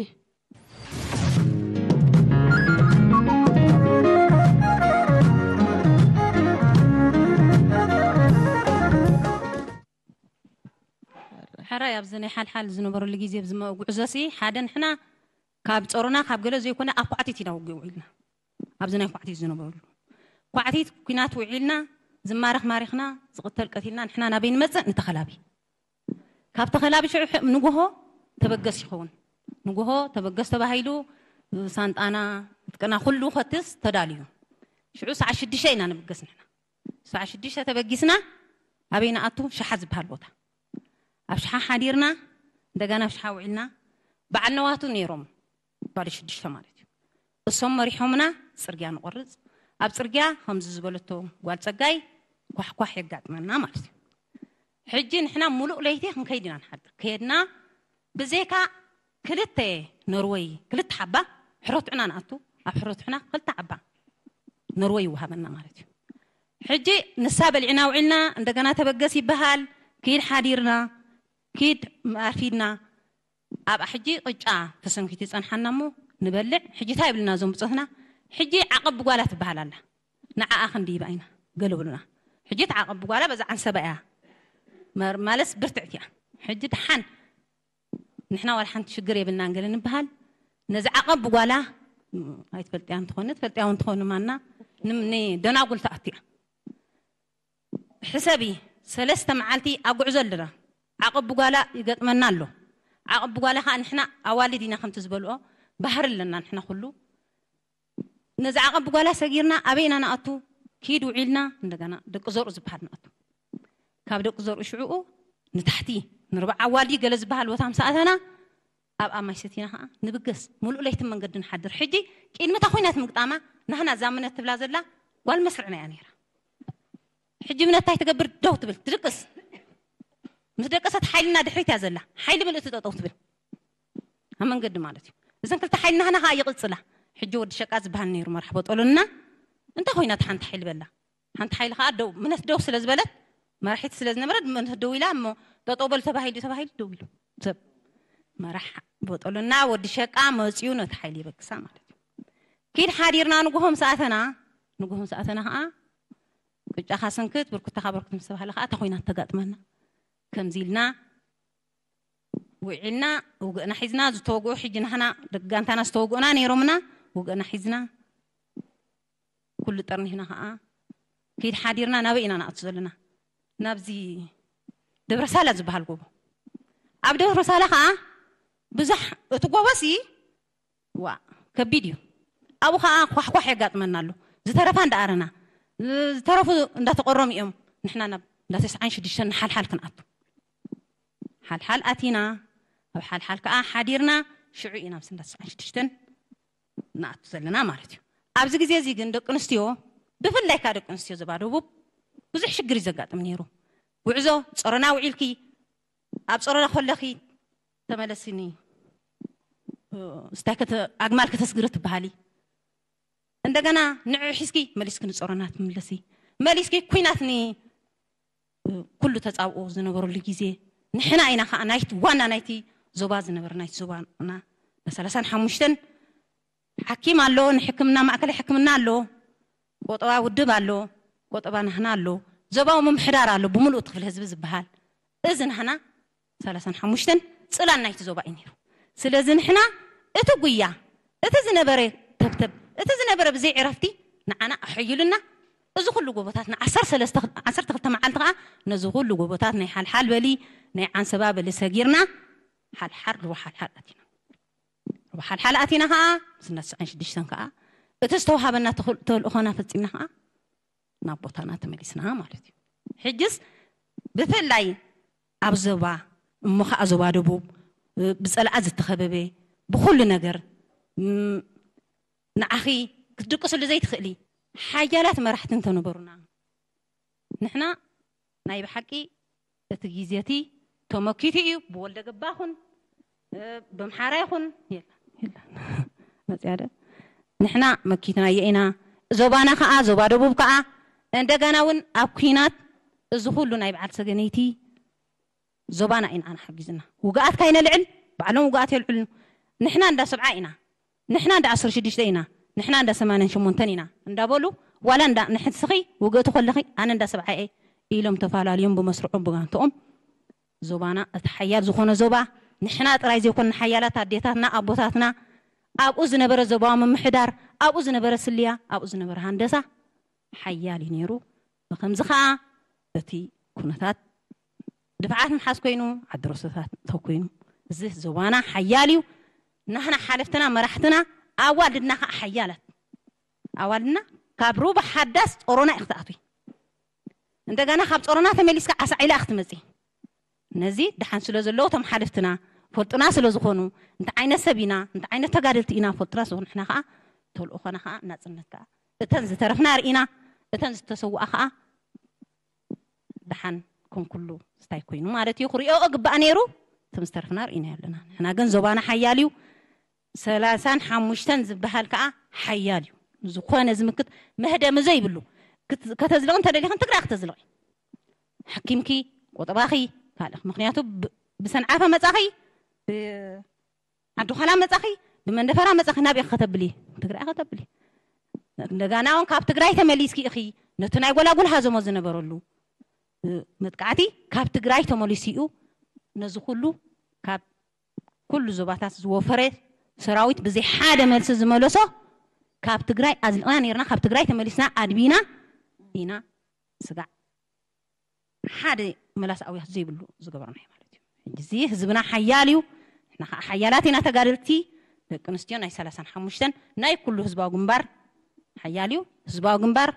ሕራይ ኣብዚ ናይ ሓልሓል ዝነበረሉ ግዜ ኣብዚ ጉዕዞ ሲ ሓደ ንሕና ካብ ጾሮና ካብ ገለ ዘይኮነ ኣብ ኳዕቲት ኢና ውግእ ውዒልና። ኣብዚ ናይ ኳዕቲት ዝነበረሉ ኳዕቲት ኩናት ውዒልና ዝማረኽ ማሪኽና ዝቕተል ቀቲልና ንሕና ናበይ ንመጽእ ንተኸላቢ ካብ ተኸላቢ ሽዑ ንግሆ ተበገስ ይኸውን። ንግሆ ተበገስ ተባሂሉ ሳንጣና ትቅና ኩሉ ከትስ ተዳልዩ ሽዑ ሰዓ ሽዱሽተ ኢና ንብገስ ንሕና ሰዓ ሽዱሽተ ተበጊስና ኣበይ ንኣቱ ሸሓ ዝበሃል ቦታ ኣብ ሸሓ ሓዲርና እንደገና ኣብ ሸሓ ውዒልና በዓል ነዋቱ ነይሮም ባዶ ሽዱሽተ ማለት እዩ እሶም መሪሖምና ጽርግያ ንቆርጽ ኣብ ጽርግያ ከምዚ ዝበለቶ ጓል ጸጋይ ኳሕኳሕ የጋጥመና ማለት እዩ ሕጂ ንሕና ሙሉእ ለይቲ ክንከይድ ኢና ንሓድር ከየድና ብዘይካ ክልተ ኖርወይ ክልተ ሓባ ሕሮትዕና ንኣቱ ኣብ ሕሮትዕና ክልተ ሓባ ኖርወይ ይወሃበና ማለት እዩ ሕጂ ንሳ በሊዕና ውዒልና እንደገና ተበገስ ይበሃል ኪድ ሓዲርና ኪድ ኣርፊድና ኣብኣ ሕጂ ቅጫ ተሰንኪቱ ይጸንሓና እሞ ንበልዕ ሕጂ እንታይ ይብልና እዞም ብጾትና ሕጂ ዓቐብ ብጓላ ትበሃል ኣላ ንዓኣ ክንድይባ ኢና ገለ ብሉና ሕጂ እቲ ዓቐብ ብጓላ በዛ ዓንሰባ እያ ማለስ ብርትዕቲ እያ ሕጂ ደሓን ንሕና ዋላ ሓንቲ ሽግር የብልናን ገለ ንበሃል ነዚ ዓቐብ ብጓላ ኣይትፈልጥያ እንትኾነ ትፈልጥያ እውን ትኾኑ ማና ንደናጉል ተኣትያ ሕሰቢ ሰለስተ መዓልቲ ኣብ ጉዕዞ ኣለና ዓቐብ ብጓላ ይገጥመና ኣሎ ዓቐብ ብጓላ ከዓ ንሕና ኣዋልድ ኢና ከምቲ ዝበልኦ ባህሪ ኣለና ንሕና ኩሉ ነዚ ዓቐብ ብጓላ ሰጊርና ኣበይ ኢና ንኣቱ ኪድ ውዒልና እንደገና ደቂ ዘርኡ ዝበሃል ንኣቱ ካብ ደቂ ዘርኡ ሽዕኡ ንታሕቲ ንርባዕ ኣዋልዲ ገለ ዝበሃል ቦታ ምስ ኣተና ኣብ ኣማይ ሰቲና ከዓ ንብገስ ሙሉእ ለይቲ መንገዲ ንሓድር ሕጂ ቅድሚ እታ ኮይናት ምግጣማ ናህና እዛ ምነት ትብላ ዘላ ጓል መስርዕና እያ ነይራ ሕጂ ምነት እንታይ ትገብር ደው ትብል ትድቅስ ምስ ደቀሰት ሓይልና ድሕሪት እያ ዘላ ሓይሊ ምልእቲ ጠጠው ትብል ኣብ መንገዲ ማለት እዩ እዘን ክልተ ሓይሊ ናህና ከዓ ይቕፅላ ሕጂ ወዲ ሸቃ ዝበሃል ነይሩ መራሕ በጦሎና እንታይ ኮይና እቲ ሓንቲ ሓይሊ በላ ሓንቲ ሓይሊ ከዓ ደው ምነት ደው ስለ ዝበለት መራሒት ስለ ዝነበረት ምነት ደው ኢላ እሞ ጠጠው በል ተባሂሉ ተባሂሉ ደው ኢሉ ሰብ መራሕ በጦሎና ወዲ ሸቃ መፅዩ ነቲ ሓይሊ ይበግሳ ማለት እዩ ኪድ ሓዲርና ንጉሆ ምስ ኣተና ንጉሆ ምስ ኣተና ከዓ ቅጫኻ ስንክት ብርኩታኻ በርኩት ምስ ተባሃለ ከዓ እታ ኮይና ተጋጥመና ከምዚ ኢልና ውዒልና ውግእና ሒዝና ዝተወግኡ ሕጂ ናህና ደቂ ጋንታና ዝተወግኡና ነይሮምና ውግእና ሒዝና ኩሉ ጠርኒህና ከዓ ከይድ ሓዲርና ናበይ ኢና ንኣቱ ዘለና ናብዚ ደብረ ሳላ ዝበሃል ጎቦ ኣብ ደብረ ሳላ ከዓ ብዙሕ እቲ ጎቦ ሲ ዋ ከቢድ እዩ ኣብኡ ከዓ ኳሕኳሕ የጋጥመና ኣሎ ዝተረፋ እንዳኣረና ዝተረፉ እንዳተቆረሙ እዮም ንሕና ናብ እንዳ ተስዓን ሽዱሽተን ንሓልሓል ክንኣቱ ሓልሓል ኣቲና ኣብ ሓልሓል ከዓ ሓዲርና ሽዑ ኢና ምስ እንዳ ተስዓን ሽዱሽተን ንኣቱ ዘለና ማለት እዩ ኣብዚ ግዜ እዚ ግን ደቂ ኣንስትዮ ብፍላይ ከዓ ደቂ ኣንስትዮ ዘባደቡብ ብዙሕ ሽግር እዩ ዘጋጥም ነይሩ ጉዕዞ ጸሮና ውዒልኪ ኣብ ጸሮና ከለኺ ተመለስኒ ስታይ ኣግማል ከተስግሪ ትበሃሊ እንደገና ንዕ ሒዝኪ መሊስኪ ንጸሮና ትምለሲ መሊስኪ ኩናት ን ኩሉ ተጻብኦ ዝነበረሉ ግዜ ንሕና ኢና ከዓ ናይቲ ዋና ናይቲ ዞባ ዝነበረ ናይቲ ዞባና ብ ሰላሳን ሓሙሽተን ሓኪም ኣሎ፣ ንሕክምና ማእከል ሕክምና ኣሎ፣ ቆጠባ ውድብ ኣሎ፣ ቆጠባ ናህና ኣሎ፣ ዞባዊ ምምሕዳር ኣሎ፣ ብምሉእ እቲ ክፍሊ ህዝቢ ዝበሃል። እዚ ናህና ሰላሳን ሓሙሽተን ጽላል ናይቲ ዞባ እዩ ነይሩ። ስለዚ ንሕና እቲ ጉያ፣ እቲ ዝነበረ ተብተብ፣ እቲ ዝነበረ ብዘይ ዕረፍቲ ንዓና ኣሐይሉና። እዚ ኩሉ ጎቦታት ንዓሰርተ ሰለስተ፣ ዓሰርተ ክልተ መዓልቲ ከኣ ነዚ ኩሉ ጎቦታት ናይ ሓልሓል በሊ፣ ናይ ዓንሰባ በሊ ሰጊርና ሓልሓል ሩባ ሓልሓል ኣቲና። ሩባ ሓልሓል ኣቲና ከኣ ምስ እነ ተስዓን ሽዱሽተን ከኣ እቲ ዝተዋሃበና ተኽል-፣ ተልእኾና ፈጺምና ከኣ ናብ ቦታና ተመሊስና ማለት እዩ። ሕጅስ ብፍላይ ኣብ ዞባ እሞ ከኣ ዞባ ደቡብ ብጸላኣ ዝተኸበበ ብኹሉ ነገር፣ ም-፣ ንዓኺ ክትድቅስሉ ዘይትኽእሊ ሓያላት መራሕቲ እንተነበሩና፣ ንሕና ናይ ብሓቂ እቲ ግዜ እቲ ተመኪቱ እዩ። ብወልደ ገባ ኹን፣ እ፣ በምሓራ ይኹን፣ የለን፣ የለን። መጽያ ደ? ንሕና መኪትናዮ ኢና። ዞባና ከኣ፣ ዞባ ደቡብ ከኣ፣ እንደገና እውን ኣብ ኲናት እዚ ኩሉ ናይ በዓል ሰገነይቲ ዞባና ኢና ኣና ሓጊዝና። ውግኣት ካይነልዕል፣ ባዕሎም ውግኣት የልዕሉ። ንሕና እንዳ ሰብዓ ኢና። ንሕና እንዳ ዓሰርተ ሽዱሽተ ኢና። ንሕና እንዳ ሰማንያን ሸሞንተን ኢና። እንዳበሉ፣ ዋላ እንዳ ንሕስኺ ውግእቲ ከለኺ ኣነ እንዳ ሰብዓ እየ ኢሎም ተፈላለዮም ብመስርዖም ብጋንትኦም ዞባና እቲ ሓያል ዝኾነ ዞባ ንሕና ጥራይ ዘይኮን ሓያላት ኣዴታትና ኣቦታትና ኣብኡ ዝነበረ ዞባዊ ምምሕዳር ኣብኡ ዝነበረ ስልያ ኣብኡ ዝነበረ ሃንደሳ ሓያል እዩ ነይሩ። ብከምዚ ከዓ እቲ ኩነታት ድፍዓት ምሓዝ ኮይኑ ዓዲ ረሶታት ተኮይኑ እዚ ዞባና ሓያል እዩ። ናህና ሓለፍትና መራሕትና ኣዋልድና ከዓ ሓያላት ኣዋልድና ካብ ሩባ ሓዳስ ጾሮና ኢኽትኣትዊ እንደገና ካብ ጾሮና ተመሊስካ ዓሳዒላ ኢኽትመፂ። ነዚ ደሓን ስለ ዘለዉ እቶም ሓለፍትና ፈልጡና ስለ ዝኾኑ እንተ ዓይነት ሰብ ኢና እንተ ዓይነት ተጋደልቲ ኢና ፈልጡና ስለ ዝኾኑ ንሕና ከዓ ተልእኾና ከዓ ናፅነት ከዓ እተን ዝተረፍና ርኢና እተን ዝተሰውኣ ከዓ ደሓን ከም ኩሉ ስታይ ኮይኑ ማለት እዩ ክሪኦ ግባእ ነይሩ። እቶም ዝተረፍና ርኢና ኣለና። ንሕና ግን ዞባና ሓያል እዩ። ሰላሳን ሓሙሽተን ዝበሃል ከዓ ሓያል እዩ። ዝኾነ ዝምክት መህደሚ ዘይብሉ ክት- ከተዝልቕ እንተደሊኽን ትግራይ ክተዝልቕ ሓኪምኪ ቆጠባኺ ካልእ ምክንያቱ ብ- ብሰንዓፈ መፃኺ ዓዲ ዃላ መጻኺ ብመንደፈራ መጻኺ ናብ ኢኺ ከተብሊ ትግራይ ከተብሊ እንደጋና እውን ካብ ትግራይ ተመሊስኪ ኢኺ ነቲ ናይ ጎላጉል ሃዘሞ ዝነበረሉ መጥቃዕቲ ካብ ትግራይ ተመሊሱ እዩ ነዚ ኩሉ ካብ ኩሉ ዞባታት ዝወፈረ ሰራዊት ብዘይ ሓደ መልሲ ዝመለሶ ካብ ትግራይ ኣዝልቕና ነርና ካብ ትግራይ ተመሊስና ኣድቢና ኢና ስጋዕ ሓደ መላስ ኣውያት ዘይብሉ ዝገበርናዮ ማለት እዩ። ሕጂ እዚ ህዝብና ሓያል እዩ። ንሕና ከዓ ሓያላት ኢና ተጋደልቲ ደቂ ኣንስትዮ ናይ ሰላሳን ሓሙሽተን ናይ ኩሉ ህዝባዊ ግንባር ሓያል እዩ። ህዝባዊ ግንባር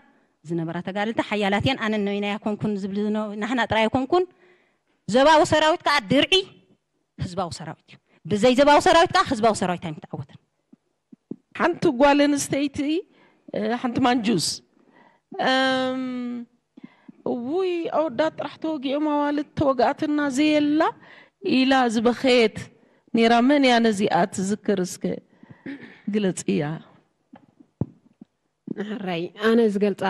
ዝነበራ ተጋደልቲ ሓያላት እየን። ኣነ ነይናይ ኣይኮንኩን ዝብል ዝነ- ናህና ጥራይ ኣይኮንኩን። ዘባዊ ሰራዊት ከዓ ድርዒ ህዝባዊ ሰራዊት እዩ። ብዘይ ዘባዊ ሰራዊት ከዓ ህዝባዊ ሰራዊት ኣይምተዓወተን። ሓንቲ ጓል ኣንስተይቲ ሓንቲ ማንጁስ እውይ ኣወዳት ጥራሕ ተወጊኦም ኣዋልድ ተወግኣትና ዘየላ ኢላ ዝበኸየት ነይራ። መን እያ ነዚኣ ትዝክር? እስከ ግለፅያ። ሕራይ ኣነ ዝገልፃ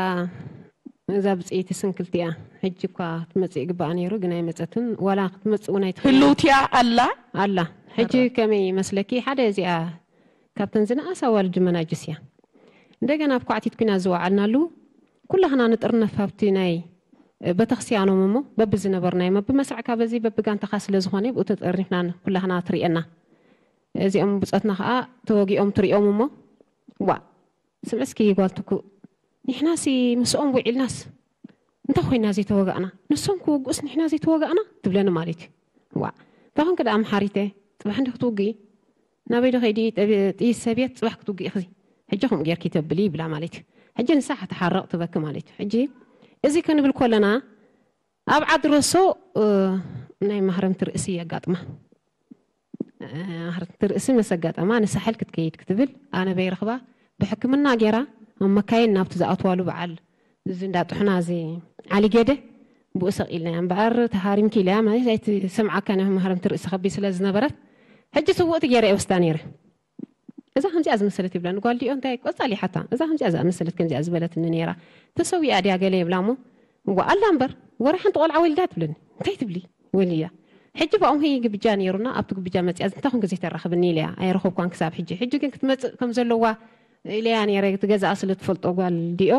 እዛ ብፅይቲ ስንክልቲ እያ። ሕጂ እኳ ክትመፅእ ይግባኣ ነይሩ ግን ኣይመፀትን። ዋላ ክትመፅእ እውን ኣይትኽእል ህልውትያ ኣላ ኣላ። ሕጂ ከመይ ይመስለኪ ሓደ እዚኣ ካብተን ዝነኣሳ ኣዋልድ መናጅስ እያ። እንደገና ኣብ ኳዕቲት ኲናት ዝወዓልናሉ ኩላህና ንጥርነፍ ኣብቲ ናይ በተክስያኖም እሞ በብዝነበርናዮም በብመስርዕካ በዚ በብጋንታኻ ስለ ዝኾነ ብኡ ተጠርኒፍና ኩላህና ትርእየና። እዚኦም ብፆትና ከዓ ተወጊኦም ትርእዮም እሞ ዋ ስምዕስኪ ጓል ትኩእ ንሕናሲ ምስኦም ውዒልናስ እንታይ ኮይና ዘይተወጋእና ንሶም ክውግኡስ ንሕና ዘይተወጋእና ትብለኒ ማለት እዩ። ዋ እንታይ ኮንኪ ደኣ መሓሪተ ፅባሕ እንዲ ክትውግኢ ናበይ ዶ ከይዲ ጥይት ሰብየት ፅባሕ ክትውግኢ ክዚ ሕጂ ከምኡ ጌርኪ ተብሊ ይብላ ማለት እዩ። ሕጂ ንሳ ክትሓርቕ ትበኪ ማለት እዩ። ሕጂ እዚ ክንብል ከለና ኣብ ዓዲ ረሶ ናይ ማህረምቲ ርእሲ የጋጥማ። ማህረምቲ ርእሲ ምስ ኣጋጠማ ንሳሕል ክትከይድ ክትብል ኣነ በይረኽባ ብሕክምና ጌራ ኣብ መካይን ናብቲ ዝኣትዋሉ በዓል እዚ እንዳ ጥሑና እዚ ዓሊ ጌደ ብኡ ሰቕ ኢልና እያ እምበኣር ተሃሪምኪ ኢለያ ማለት ኣይትሰምዓካ ናይ ማህረምቲ ርእሲ ከቢድ ስለ ዝነበረት ሕጂ ስውእቲ ገይረ እየ ወስዳ ነይረ። እዛ ከምዚኣ ዝመሰለት ይብላ ንጓል ዲኦ እንታይ ቆፃል ይሓታ እዛ ከምዚኣ ዝኣመሰለት ከምዚኣ ዝበለትኒ ነይራ ተሰዊኣ ድያ ገለ ይብላ እሞ እዋ ኣላ እምበር ወረ ሓንቲ ቆልዓ ወሊዳ ትብለኒ እንታይ ትብሊ ወሊዳ ሕጂ ብኦም ህይ ግብጃ ነይሩና ኣብቲ ግብጃ መፅያ እንታይ ኮንክ ዘይተራኽብኒ ኢለያ ኣይረኸብኳን ክሳብ ሕጂ ሕጂ ግን ክትመፅእ ከም ዘለዋ ኢለያ ነይረ እቲ ገዛኣ ስለ ትፈልጦ ጓል ዲኦ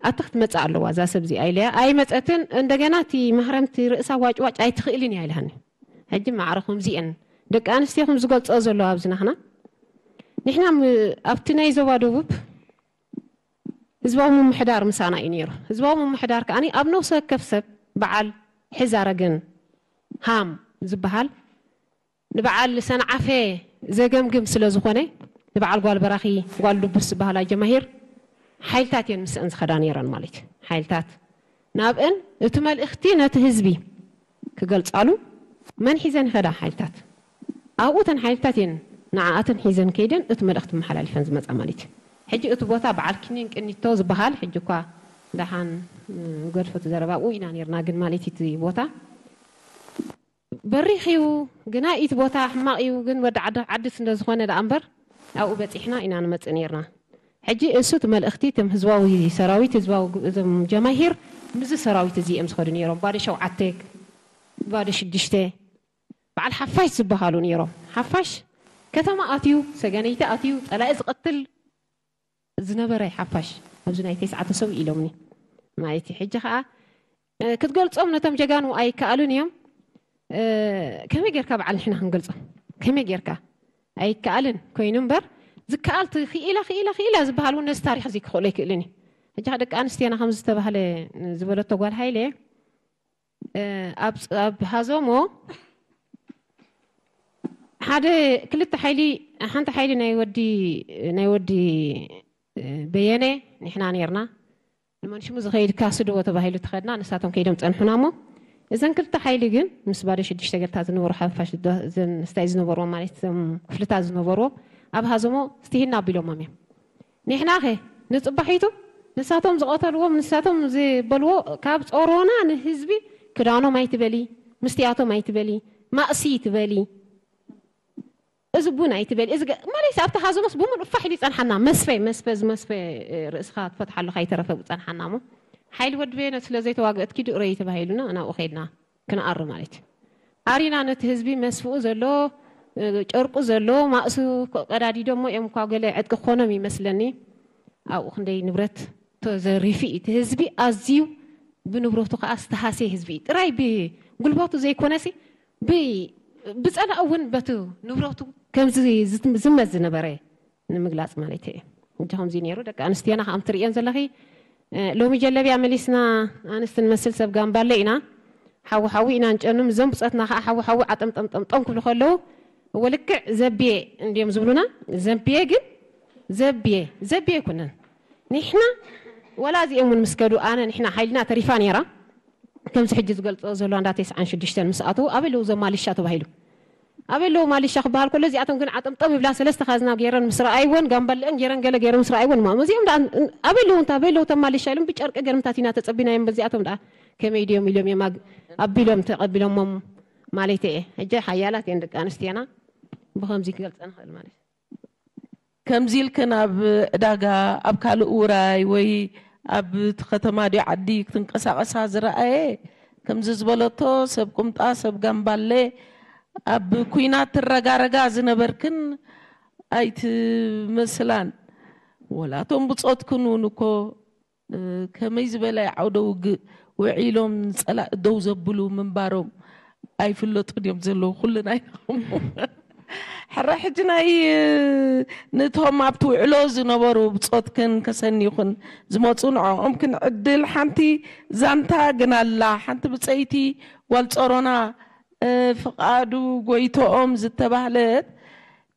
ኣቲ ክትመፅእ ኣለዋ እዛ ሰብ እዚኣ ኢለያ ኣይመፀትን እንደገና እቲ ማህረምቲ ርእሳ ዋጭዋጭ ኣይትኽእልን እያ ኢልሃኒ ሕጂ ማዕረ ከምዚአን ደቂ ኣንስትዮ ከም ዝገልፅኦ ዘለዋ ኣብዚ ናህና ንሕና ኣብቲ ናይ ዞባ ደቡብ ህዝባዊ ምምሕዳር ምሳና እዩ ነይሩ ህዝባዊ ምምሕዳር ከዓ ኣብ ነብሲ ወከፍ ሰብ በዓል ሕዛረግን ሃም ዝበሃል ንበዓል ሰንዓፈ ዘገምግም ስለ ዝኾነ ንበዓል ጓል በራኺ ጓል ድቡስ ዝበሃላ ጀማሂር ሓይልታት እየን ምስአን ዝኸዳ ነይረን ማለት እዩ ሓይልታት ናብአን እቲ መልእኽቲ ነቲ ህዝቢ ክገልፃሉ መን ሒዘን ይኸዳ ሓይልታት ኣብኡ እተን ሓይልታት እየን ንዓኣተን ሒዘን ከይደን እቲ መልእኽቲ መሓላሊፈን ዝመፃ ማለት እዩ ሕጂ እቲ ቦታ በዓል ኪኒን ቅኒቶ ዝበሃል ሕጂ እኳ ደሓን ገድፎ እቲ ዘረባ ኣብኡ ኢና ነርና ግን ማለት እቲ ቦታ በሪኽ እዩ ግና ኢቲ ቦታ ሕማቕ እዩ ግን ወዲ ዓዲ ዓዲ ስለ ዝኾነ ደኣ እምበር ኣብኡ በፂሕና ኢና ንመፅእ ነርና ሕጂ እሱ እቲ መልእኽቲ እቶም ህዝባዊ ሰራዊት ህዝባዊ እዞም ጀማሂር ምስዚ ሰራዊት እዚ እዮም ዝኸዱ ነይሮም ባዶ ሸውዓተ ባዶ ሽዱሽተ በዓል ሓፋሽ ዝበሃሉ ነይሮም ሓፋሽ ከተማ ኣትዩ ሰገነይቲ ኣትዩ ፀላኢ ዝቐትል ዝነበረ ሓፋሽ ኣብዚ ናይ ተስዓተ ሰው ኢሎምኒ ማለት እዩ ሕጂ ከዓ ክትገልፆም ነቶም ጀጋኑ ኣይከኣሉን እዮም ከመይ ጌርካ በዓል ንሕና ክንገልጾ? ከመይ ጌርካ? ኣይከኣልን ኮይኑ እምበር፣ ዝከኣል ክኢላ ክኢላ ክኢላ ዝበሃል እውን ነዚ ታሪኽ እዚ ክኽእሎ ኣይክእልን እዩ። ሕጂ ደቂ ኣንስትዮና ከም ዝተባህለ ዝበለቶ ጓል ሃይለ፣ ኣብ ሃዞሞ ሓደ ክልተ ሓይሊ፣ ሓንቲ ሓይሊ ናይ ወዲ ናይ ወዲ በየነ ንሕና ነርና። ንመን ሽሙ ዝኸይድ ካስድዎ ተባሂሉ ተኸድና፣ ንሳቶም ከይዶም ጸንሑና እሞ፣ እዘን ክልተ ሓይሊ ግን ምስ ባዶ ሽዱሽተ ገርታ ዝነበሩ ሓፋሽ፣ እዘን ስታይ ዝነበርዎ ማለት እዞም ክፍልታት ዝነበርዎ ኣብ ሃዘሞ ስትሂና ኣቢሎሞም እዮም። ንሕናኸ ንጽባሒቱ ንሳቶም ዝቐተልዎም፣ ንሳቶም ዝበልዎ ካብ ጾሮና ንህዝቢ ክዳኖም ኣይትበሊ፣ ምስትያቶም ኣይትበሊ፣ ማእሲ ትበሊ፣ እዚ ቡን ኣይትበል፣ እዚ ገ-፣ ማለት ኣብቲ ሃዘሞስ ብምሉእ ፋሕ ኢሉ ይጸንሓና። መስፈ፣ መስፈ፣ ዝመስፈ፣ እ፣ ርእስኻ ትፈትሓሉ ካይተረፈ ብጸንሓና እሞ፣ ሓይሊ ወዲ በየነ ስለ ዘይተዋግአት ኪዱ እረይ ተባሂሉና፣ ናብኡ ከይድና ክንኣሪ ማለት እዩ። ኣሪና ነቲ ህዝቢ መስፍኡ ዘሎ፣ እ፣ ጨርቁ ዘሎ፣ ማእሱ ቀዳዲዶሞ እዮም እኳ ገለ ዕጥቂ ክኾኖም ይመስለኒ። ኣብኡ ክንደይ ንብረት ተዘሪፉ እዩ። እቲ ህዝቢ ኣዝዩ ብንብረቱ ከኣ ዝተሃስየ ህዝቢ እዩ። ጥራይ ብጉልበቱ ዘይኮነሲ፣ ብ-፣ ብጸላኢ እውን በቲ ንብረቱ ከምዚ ዝት-፣ ዝመት ዝነበረ ንምግላጽ ማለት እዩ። ሕጂ ከምዚ ነይሩ፣ ደቂ ኣንስትዮና ከም ትርእየን ዘለኺ፣ እ፣ ሎሚ ጀለብያ መሊስና ኣንስቲ ንመስል ሰብ ጋምባለ ኢና። ሓዊ ሓዊ ኢና ንጨኑ፣ ምስዞም ብጾትና ከኣ ሓዊ ሓዊ ዓጠምጠምጠምጠም ክብሉ ከለዉ፣ እወ ልክዕ ዘብየ እንድዮም ዝብሉና። ዘብየ ግን፣ ዘብየ፣ ዘብየ ኣይኮነን። ንሕና ወላ እዚኦም እውን ምስ ከዱ፣ ኣነ ንሕና ሓይልና ተሪፋ ነይራ። ከምዚ ሕጂ ዝገልጾ ዘሎ እንዳ ተስዓን ሽዱሽተን ምስ ኣተዉ፣ ኣበይ ኣለዉ እዞም ማሊሻ ተባሂሉ? ኣበይ ኣለዉ ማሊሻ ክበሃል ከሎ፣ እዚኣቶም ግን ዓጠምጠም ይብላ፣ ሰለስተ ካዝና ገይረን ምስ ረኣይወን፣ ጋምባለአን ገይረን፣ ገለ ገይረን ምስ ረኣይወን፣ እሞ እዚኦም ደኣ ኣበይ ኣለዉ እንታ፣ ኣበይ ኣለዉ እቶም ማሊሻ ኢሎም ብጨርቂ ገርምታት ኢና ተጸቢናዮም፣ በዚኣቶም ደኣ ከመይ ድዮም ኢሎም እዮም ኣግ-፣ ኣቢሎም ተቐቢሎሞም ማለት እየ። ሕጂ ሓያላት እየን ደቂ ኣንስትዮና፣ ብኸምዚ ክገልጸን እኽእል ማለት እዩ። ከምዚ ኢልክን ኣብ ዕዳጋ፣ ኣብ ካልእ ውራይ ወይ ኣብ እቲ ከተማ ድዩ ዓዲ ክትንቀሳቐሳ ዝረኣየ፣ ከምዚ ዝበለቶ ሰብ ቁምጣ፣ ሰብ ጋምባሌ፣ ኣብ ኲናት ትረጋረጋ ዝነበርክን ኣይትመስላን። ወላ እቶም ብጾትክን እውን እኮ እ፣ ከመይ ዝበለ ዓውደ ውግእ ውዒሎም ንጸላኢ ደው ዘብሉ ምንባሮም ኣይፍለጡን እዮም ዘለዉ፣ ኩልና ኢና። ሕረ ሕጂ ናይ፣ እ፣ ነቶም ኣብቲ ውዕሎ ዝነበሩ ብጾትክን ከሰንዩኽን ዝመጹ ንዕኦም ክንዕድል ሓንቲ ዛንታ ግን ኣላ። ሓንቲ ብጸይቲ ጓል ጾሮና፣ እ፣ ፍቓዱ ጎይቶኦም ዝተባህለት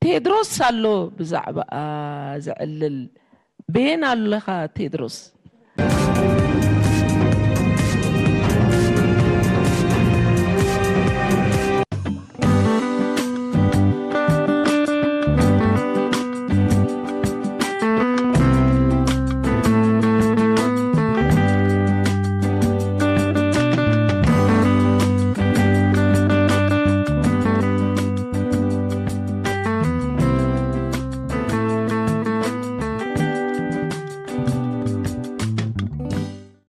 ቴድሮስ ኣሎ ብዛዕባኣ ዘዕልል። በየን ኣለኻ ቴድሮስ?